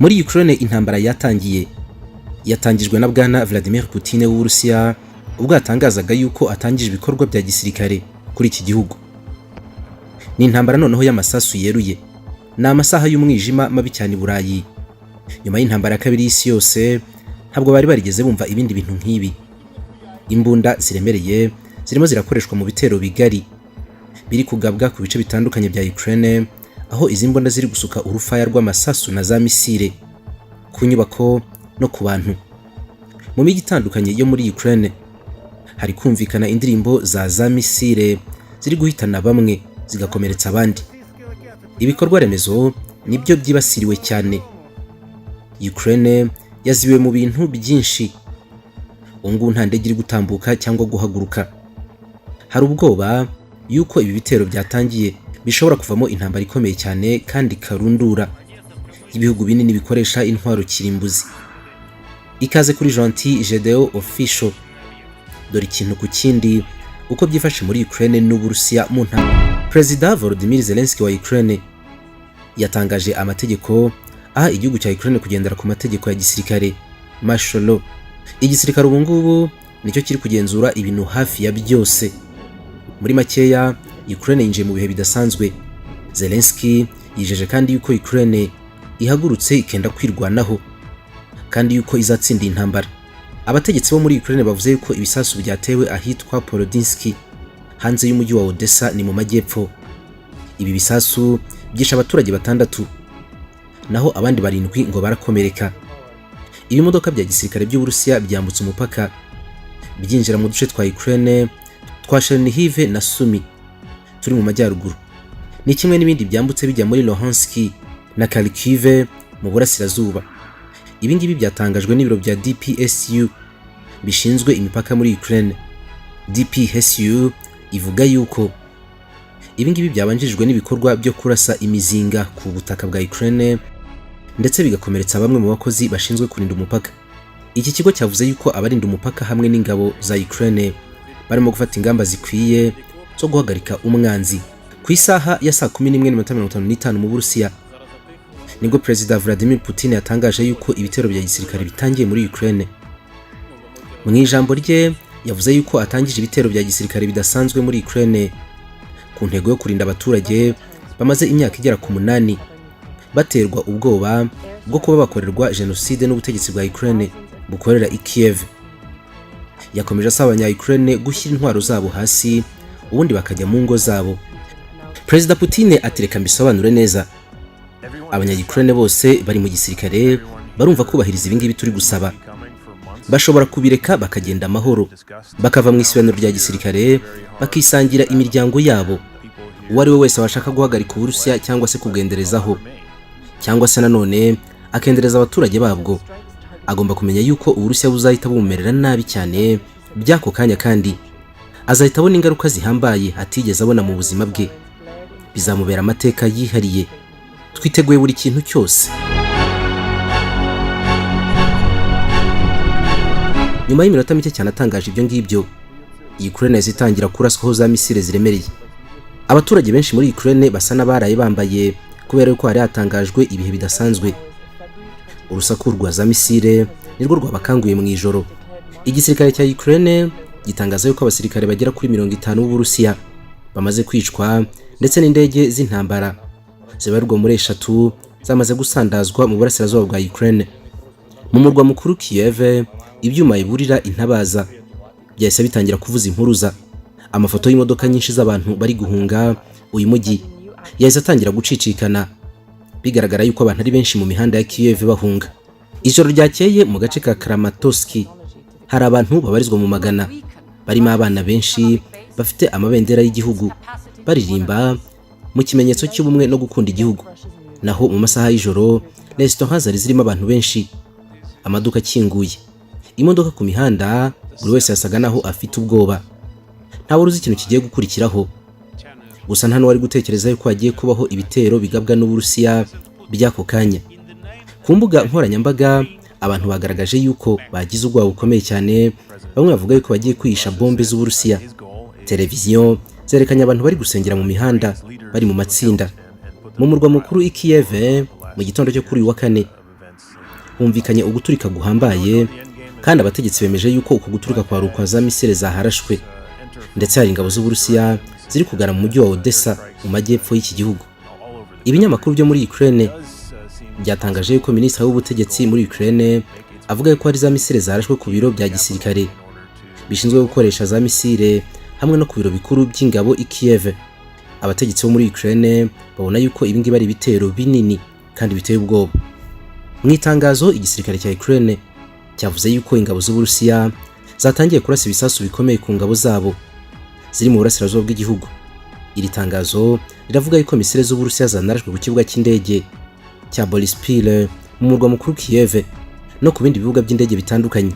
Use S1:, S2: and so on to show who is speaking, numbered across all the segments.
S1: Muri Ukraine intambara yatangiye, yatangijwe na Bwana Vladimir Putin w'Uburusiya, ubwo yatangazaga yuko atangije ibikorwa bya gisirikare kuri iki gihugu. Ni intambara noneho y'amasasu yeruye. Ni amasaha y'umwijima mabi cyane i Burayi. Nyuma y'intambara ya kabiri y'isi yose, ntabwo bari barigeze bumva ibindi bintu nk'ibi. Imbunda ziremereye zirimo zirakoreshwa mu bitero bigari biri kugabwa ku bice bitandukanye bya Ukraine, aho izi mbunda ziri gusuka urufaya rw'amasasu na za misile ku nyubako no ku bantu. Mu mijyi itandukanye yo muri Ukraine hari kumvikana indirimbo za misile ziri guhitana bamwe, zigakomeretsa abandi. Ibikorwa remezo nibyo byibasiriwe cyane. Ukraine yazibiwe mu bintu byinshi. Ubu ngubu nta ndege iri gutambuka cyangwa guhaguruka. Hari ubwoba yuko ibi bitero byatangiye bishobora kuvamo intambara ikomeye cyane kandi karundura y'ibihugu binini bikoresha intwaro kirimbuzi. Ikaze kuri Gentil Gedeo Official. Dore ikintu ku kindi uko byifashe muri Ukraine n'Uburusiya mu ntambara. Perezida Volodymyr Zelensky wa Ukraine yatangaje amategeko aha igihugu cya Ukraine kugendera ku mategeko ya gisirikare, martial law. Igisirikare ubu ngubu nicyo kiri kugenzura ibintu hafi ya byose. Muri makeya, Ukraine yinjiye mu bihe bidasanzwe. Zelensky yijeje kandi yuko Ukraine ihagurutse ikenda kwirwanaho kandi yuko izatsinda intambara. Abategetsi bo muri Ukraine bavuze yuko ibisasu byatewe ahitwa Porodinski, hanze y'umujyi wa Odessa, ni mu majyepfo. Ibi bisasu byishe abaturage batandatu, naho abandi barindwi ngo barakomereka. Ibimodoka bya gisirikare by'Uburusiya byambutse umupaka byinjira mu duce twa Ukraine twa Chernihiv na Sumi turi mu majyaruguru. Ni kimwe n'ibindi byambutse bijya muri Luhansk na Kharkiv mu burasirazuba. Ibi ngibi byatangajwe n'ibiro bya DPSU bishinzwe imipaka muri Ukraine. DPSU ivuga yuko ibi ngibi byabanjirijwe n'ibikorwa byo kurasa imizinga ku butaka bwa Ukraine, ndetse bigakomeretsa bamwe mu bakozi bashinzwe kurinda umupaka. Iki kigo cyavuze yuko abarinda umupaka hamwe n'ingabo za Ukraine barimo gufata ingamba zikwiye zo guhagarika umwanzi. Ku isaha ya 11:55 mu Burusiya, nibwo Perezida Vladimir Putin yatangaje yuko ibitero bya gisirikare bitangiye muri Ukraine. Mu ijambo rye yavuze yuko atangije ibitero bya gisirikare bidasanzwe muri Ukraine ku ntego yo kurinda abaturage bamaze imyaka igera ku 8 baterwa ubwoba bwo kuba bakorerwa jenoside n'ubutegetsi bwa Ukraine bukorera i Kiev. Yakomeje asaba abanya Ukraine gushyira intwaro zabo hasi, ubundi bakajya mu ngo zabo. Perezida Putin ati: "Reka mbisobanure neza. Abanya Ukraine bose bari mu gisirikare barumva kubahiriza ibi ngibi turi gusaba. Bashobora kubireka bakagenda amahoro, bakava mu isibaniro rya gisirikare, bakisangira imiryango yabo. Uwo ari we wese washaka guhagarika Uburusiya cyangwa se kubwenderezaho, cyangwa se nanone akendereza abaturage babwo, agomba kumenya yuko Uburusiya buzahita bumumerera nabi cyane by'ako kanya, kandi azahita abona ingaruka zihambaye atigeze abona mu buzima bwe. Bizamubera amateka yihariye. Twiteguye buri kintu cyose." Nyuma y'iminota mike cyane atangaje ibyo ngibyo, Ukraine yahise itangira kuraswaho za misile ziremereye. Abaturage benshi muri Ukraine basa n'abaraye bambaye, kubera ko hari hatangajwe ibihe bidasanzwe. Urusaku rwa za misile nirwo rwabakanguye mu ijoro. Igisirikare cya Ukraine gitangaza yuko abasirikare bagera kuri 50 b'Uburusiya bamaze kwicwa, ndetse n'indege z'intambara zibarirwa muri eshatu zamaze gusandazwa mu burasirazuba bwa Ukraine. Mu murwa mukuru Kiev, ibyuma biburira intabaza byahise bitangira kuvuza impuruza. Amafoto y'imodoka nyinshi z'abantu bari guhunga uyu mujyi yahise atangira gucicikana, bigaragara yuko abantu ari benshi mu mihanda ya Kiev bahunga. Ijoro ryakeye mu gace ka Kramatorsk hari abantu babarizwa mu magana, barimo abana benshi, bafite amabendera y'igihugu, baririmba mu kimenyetso cy'ubumwe no gukunda igihugu. Naho mu masaha y'ijoro, resitora zari zirimo abantu benshi, amaduka akinguye, imodoka ku mihanda, buri wese yasaga naho afite ubwoba. Ntawe uzi ikintu kigiye gukurikiraho. Gusa nta n'uwari gutekereza yuko hagiye kubaho ibitero bigabwa n'Uburusiya by'ako kanya. Ku mbuga nkoranyambaga abantu bagaragaje yuko bagize ubwoba bukomeye cyane, bamwe bavuga yuko bagiye kwihisha bombe z'Uburusiya. Televiziyo zerekanye abantu bari gusengera mu mihanda bari mu matsinda mu murwa mukuru i Kiev mu gitondo cyo kuri uyu wa kane. Humvikanye uguturika guhambaye, kandi abategetsi bemeje yuko uku guturika kwari ukwa za misile zaharashwe, ndetse hari ingabo z'Uburusiya ziri kugana mu mujyi wa Odessa mu majyepfo y'iki gihugu. Ibinyamakuru byo muri Ukraine byatangaje yuko minisitiri w'ubutegetsi muri Ukraine avuga yuko hari za misile zarashwe ku biro bya gisirikare bishinzwe gukoresha za misile hamwe no ku biro bikuru by'ingabo i Kiev. Abategetsi bo muri Ukraine babona yuko ibi ngibi ari ibitero binini kandi biteye ubwoba. Mu itangazo, igisirikare cya Ukraine cyavuze yuko ingabo z'Uburusiya zatangiye kurasa ibisasu bikomeye ku ngabo zabo ziri mu burasirazuba bw'igihugu. Iri tangazo riravuga yuko misile z'Uburusiya zanarashwe ku kibuga cy'indege cya Boryspil mu murwa mukuru Kiev no ku bindi bibuga by'indege bitandukanye.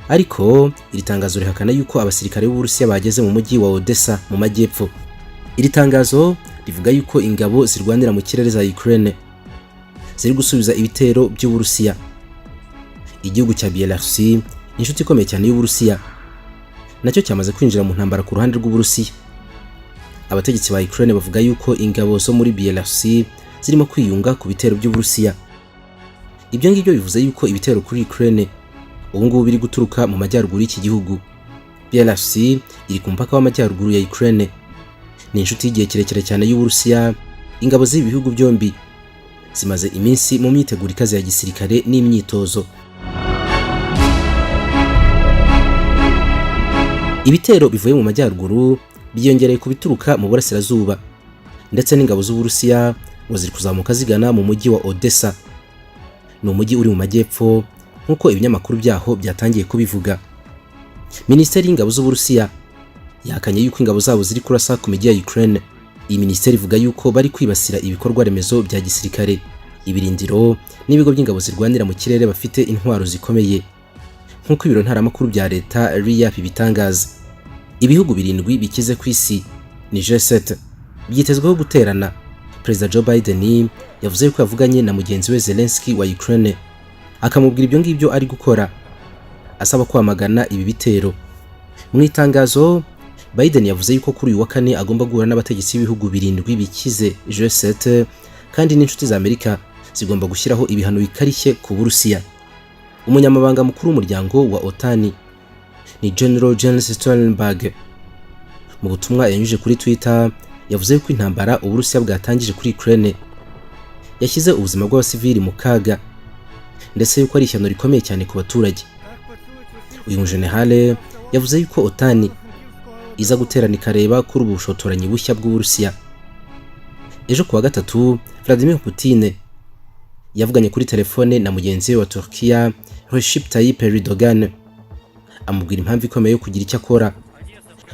S1: Ariko iri tangazo rihakana yuko abasirikare b'Uburusiya bageze mu mujyi wa Odessa mu majyepfo. Iri tangazo rivuga yuko ingabo zirwanira mu kirere za Ukraine ziri gusubiza ibitero by'Uburusiya. Igihugu cya Belarus, inshuti ikomeye cyane y'Uburusiya, nacyo cyamaze kwinjira mu ntambara ku ruhande rw'Uburusiya. Abategetsi ba Ukraine bavuga yuko ingabo zo muri Belarus zirimo kwiyunga ku bitero by'Uburusiya. Ibyo ngibyo bivuze yuko ibitero kuri Ukraine ubu ngubu biri guturuka mu majyaruguru y'iki gihugu. Belarus iri ku mupaka w'amajyaruguru ya Ukraine, ni inshuti y'igihe kirekire cyane y'Uburusiya. Ingabo z'ibi bihugu byombi zimaze iminsi mu myiteguro ikaze ya gisirikare n'imyitozo. Ibitero bivuye mu majyaruguru byiyongereye ku bituruka mu burasirazuba, ndetse n'ingabo z'Uburusiya ngo ziri kuzamuka zigana mu mujyi wa Odessa. Ni umujyi uri mu majyepfo, nk'uko ibinyamakuru byaho byatangiye kubivuga. Minisiteri y'ingabo z'Uburusiya yahakanye yuko ingabo zabo ziri kurasa ku mijyi ya Ukraine. Iyi minisiteri ivuga yuko bari kwibasira ibikorwa remezo bya gisirikare, ibirindiro n'ibigo by'ingabo zirwanira mu kirere bafite intwaro zikomeye, nk'uko ibiro ntaramakuru bya leta RIA bibitangaza. Ibihugu birindwi bikize ku isi ni G7 byitezweho guterana. Perezida Joe Biden yavuze yuko yavuganye na mugenzi we Zelensky wa Ukraine, akamubwira ibyo ngibyo ari gukora, asaba kwamagana ibi bitero. Mu itangazo, Biden yavuze yuko kuri uyu wa kane agomba guhura n'abategetsi b'ibihugu birindwi bikize G7, kandi n'inshuti za Amerika zigomba gushyiraho ibihano bikarishye ku Burusiya. Umunyamabanga mukuru w'umuryango wa OTAN ni General Jens Stoltenberg. Mu butumwa yanyujije kuri Twitter, yavuze ko intambara Uburusiya bwatangije kuri Ukraine yashyize ubuzima bw'abasivili mu kaga, ndetse yuko ari ishyano rikomeye cyane ku baturage. Uyu mujenerale yavuze yuko OTAN iza guterana ikareba kuri ubu bushotoranyi bushya bw'Uburusiya. Ejo kuwa gatatu, Vladimir Putin yavuganye kuri telefone na mugenzi we wa Turkiya Recep Tayyip Erdogan, amubwira impamvu ikomeye yo kugira icyo akora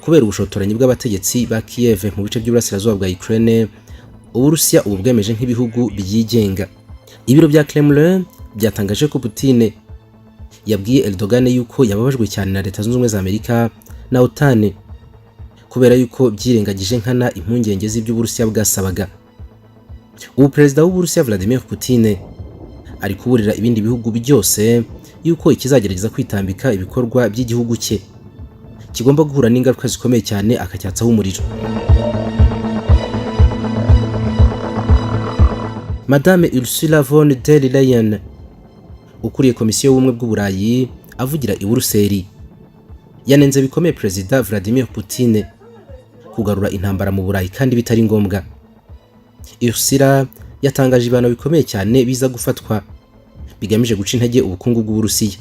S1: kubera ubushotoranyi bw'abategetsi ba Kiev mu bice by'uburasirazuba bwa Ukraine Uburusiya ubu bwemeje nk'ibihugu byigenga. Ibiro bya Kremlin byatangaje ko Putin yabwiye Erdogan yuko yababajwe cyane na Leta Zunze Ubumwe za Amerika na OTAN kubera yuko byirengagije nkana impungenge z'iby'Uburusiya bwasabaga. Ubu perezida w'Uburusiya Vladimir Putin ari kuburira ibindi bihugu byose yuko ikizagerageza kwitambika ibikorwa by'igihugu cye kigomba guhura n'ingaruka zikomeye cyane, akacyatsaho umuriro. Madame Ursula von der Leyen, ukuriye Komisiyo y'Ubumwe bw'Uburayi, avugira i Buruseli, yanenze bikomeye Perezida Vladimir Putin kugarura intambara mu Burayi kandi bitari ngombwa. Ursula yatangaje ibihano bikomeye cyane biza gufatwa bigamije guca intege ubukungu bw'Uburusiya.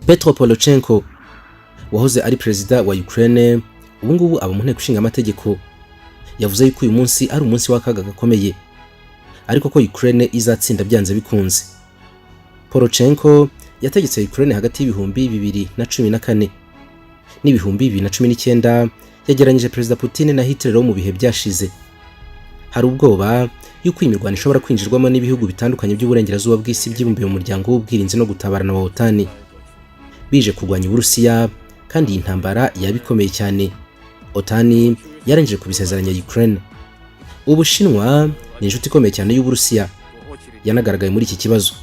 S1: Petro Poroshenko, wahoze ari perezida wa Ukraine, ubu ngubu aba mu nteko ishinga amategeko, yavuze yuko uyu munsi ari umunsi w'akaga gakomeye, ariko ko Ukraine izatsinda byanze bikunze. Poroshenko yategetse Ukraine hagati y'2014 n'2019. Yagereranyije Perezida Putin na Hitler wo mu bihe byashize. Hari ubwoba yuko iyi mirwano ishobora kwinjirwamo n'ibihugu bitandukanye by'uburengerazuba bw'isi byibumbiye mu muryango w'ubwirinzi no gutabarana wa OTAN, bije kurwanya Uburusiya, kandi iyi ntambara yaba ikomeye cyane. OTAN yarangije kubisezeranya Ukraine. Ubushinwa ni inshuti ikomeye cyane y'Uburusiya, yanagaragaye muri iki kibazo.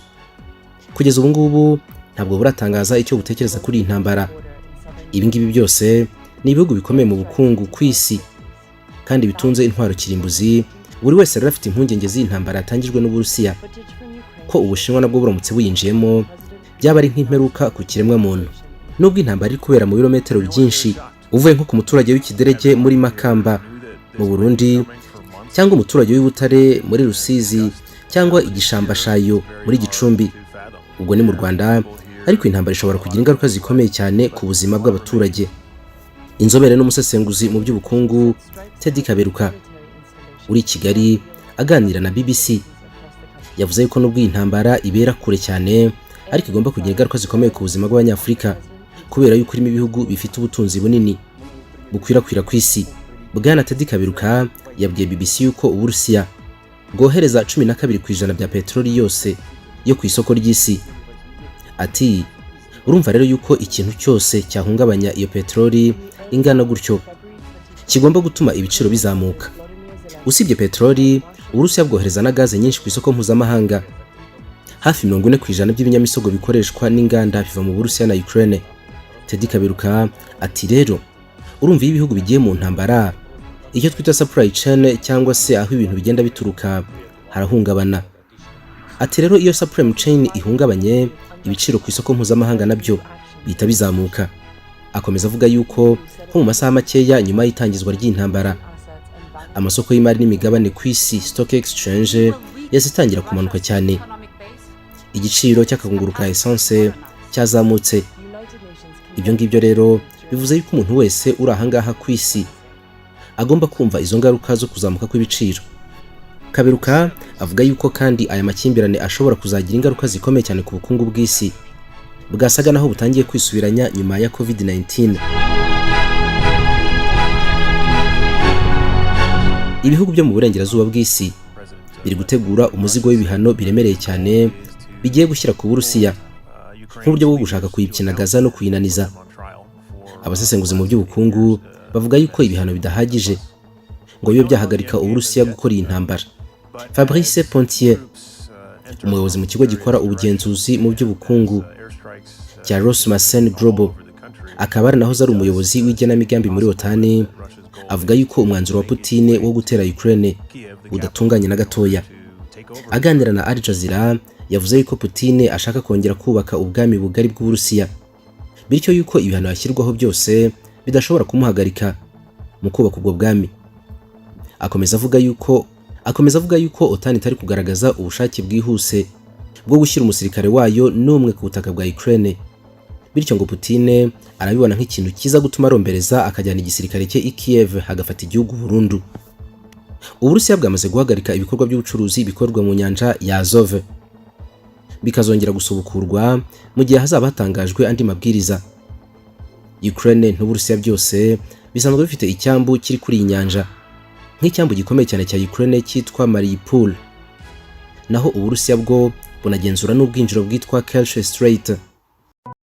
S1: Kugeza ubu ngubu ntabwo buratangaza icyo butekereza kuri iyi ntambara. Ibi ngibi byose ni ibihugu bikomeye mu bukungu ku isi kandi bitunze intwaro kirimbuzi. Buri wese rero afite impungenge z'iyi ntambara yatangijwe n'Uburusiya. Ko Ubushinwa nabwo buramutse buyinjiyemo byaba ari nk'imperuka ku kiremwa muntu. Nubwo intambara iri kubera mu birometero byinshi, uvuye nko ku muturage w'Ikiderege muri Makamba mu Burundi, cyangwa umuturage w'i Butare muri Rusizi, cyangwa Igishambashayo muri Gicumbi, ubwo ni mu Rwanda, ariko intambara ishobora kugira ingaruka zikomeye cyane ku buzima bw'abaturage. Inzobere n'umusesenguzi mu by'ubukungu Teddy Kaberuka uri i Kigali, aganira na BBC, yavuze yuko nubwo iyi ntambara ibera kure cyane, ariko igomba kugira ingaruka zikomeye ku buzima bw'Abanyafurika, kubera yuko irimo ibihugu bifite ubutunzi bunini bukwirakwira ku isi. Bwana Teddy Kaberuka yabwiye BBC yuko Uburusiya bwohereza 12% bya peteroli yose yo ku isoko ry'isi. Ati: "Urumva rero yuko ikintu cyose cyahungabanya iyo peteroli ingana gutyo kigomba gutuma ibiciro bizamuka." Usibye peteroli, Uburusiya bwohereza na gaze nyinshi ku isoko mpuzamahanga. Hafi 40% by'ibinyamisogwe bikoreshwa n'inganda biva mu Burusiya na Ukraine. Teddy Kaberuka ati: "Rero urumva, iyo ibihugu bigiye mu ntambara, icyo twita supply chain, cyangwa se aho ibintu bigenda bituruka, harahungabana." Ati: "Rero iyo supply chain ihungabanye, ibiciro ku isoko mpuzamahanga nabyo bihita bizamuka." Akomeza avuga yuko nko mu masaha makeya nyuma y'itangizwa ry'intambara, amasoko y'imari n'imigabane ku isi, stock exchange, yahise itangira kumanuka cyane. Igiciro cy'akagunguru ka essence cyazamutse. Ibyo ngibyo rero bivuze yuko umuntu wese uri ahangaha ku isi agomba kumva izo ngaruka zo kuzamuka kw'ibiciro. Kaberuka avuga yuko kandi aya makimbirane ashobora kuzagira ingaruka zikomeye cyane ku bukungu bw'isi, bwasaga naho butangiye kwisubiranya nyuma ya COVID-19. Ibihugu byo mu burengerazuba bw'isi biri gutegura umuzigo w'ibihano biremereye cyane bigiye gushyira ku Burusiya, nk'uburyo bwo gushaka kuyipyinagaza no kuyinaniza. Abasesenguzi mu by'ubukungu bavuga yuko ibihano bidahagije ngo bibe byahagarika Uburusiya gukora iyi ntambara. Fabrice Pontier, umuyobozi mu kigo gikora ubugenzuzi mu by'ubukungu cya Rasmussen Global, akaba ari nahoze ari umuyobozi w'igenamigambi muri OTAN, avuga yuko umwanzuro wa Putin wo gutera Ukraine udatunganye na gatoya. Aganira na Al Jazeera, yavuze yuko Putin ashaka kongera kubaka ubwami bugari bw'Uburusiya, bityo yuko ibihano yashyirwaho byose bidashobora kumuhagarika mu kubaka ubwo bwami. Akomeza avuga yuko OTAN itari kugaragaza ubushake bwihuse bwo gushyira umusirikare wayo n'umwe ku butaka bwa Ukraine, bityo ngo Putin arabibona nk'ikintu kiza gutuma arombereza akajyana igisirikare cye i Kiev, agafata igihugu burundu. Uburusiya bwamaze guhagarika ibikorwa by'ubucuruzi bikorwa mu nyanja ya Azov, bikazongera gusubukurwa mu gihe hazaba hatangajwe andi mabwiriza. Ukraine n'Uburusiya byose bisanzwe bifite icyambu kiri kuri iyi nyanja, nk'icyambu gikomeye cyane cya Ukraine cyitwa Mariupol, naho Uburusiya bwo bunagenzura n'ubwinjiro bwitwa Kerch Strait.